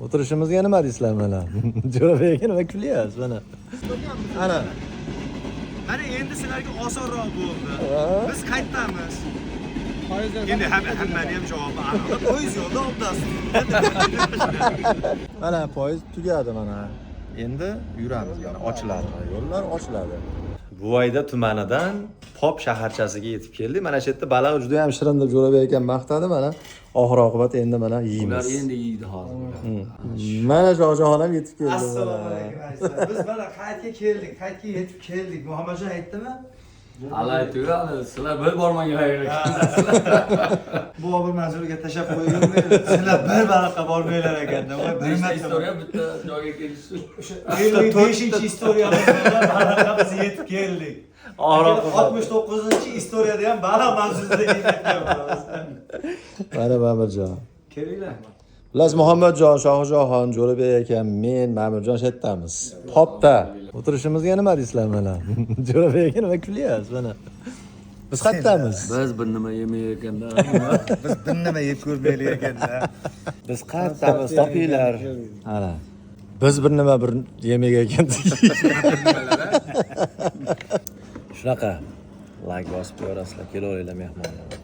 O'tirishimizga nima deysizlar mana? Jo'rabek aka, nima kulyapsiz mana? Ana. Mana endi sizlarga osonroq bo'ldi. Biz qaytamiz. Endi hammani ham javobi aniq. Poyezd yo'lda obdast. Mana poyezd tugadi mana. Endi yuramiz mana, ochiladi mana, yo'llar ochiladi. Buvayda tumanidan Pop shaharchasiga yetib keldik. Mana shu yerda baliq juda ham shirin deb Jo'rabek akam maqtadi mana. Oxir oqibat endi mana Ular yeymiz. Endi yeydi hozir. Mana Shohjahon ham yetib keldi. Assalomu Mana. alaykum, azizlar. Biz mana qaytga keldik, qaytga yetib keldik. Muhammadjon aytdimi? Hali aytib, sizlar bir bormaganlar ekan. Bobur Manzurga tashlab qo'yganmi? Sizlar bir baliqqa bormanglar ekanda. Voy, bir Beshta marta. история bitta joyga kelishdi. 55 история mizda baliqqa biz yetib keldik. Oxir oqibat. 69 история da ham baliq mavzusida ketayotgan bo'lamiz. Mana Mamirjon. Kelinglar. Xullas, Muhammadjon, Shohjahon, Jo'rabek akam, men, Mamirjon shu yerdamiz. Popda. O'tirishimizga nima deysizlar mana? Jo'rabek aka, nima kulyapsiz mana? Biz qayerdamiz? Biz bir nima yemay ekanda. Biz bir nima yeb ko'rmaylik ekanda. Biz qayerdamiz? Topinglar. Ana. Biz bir nima bir yemak ekan. Shunaqa. Like bosib ko'rasizlar, kelaveringlar mehmonlar.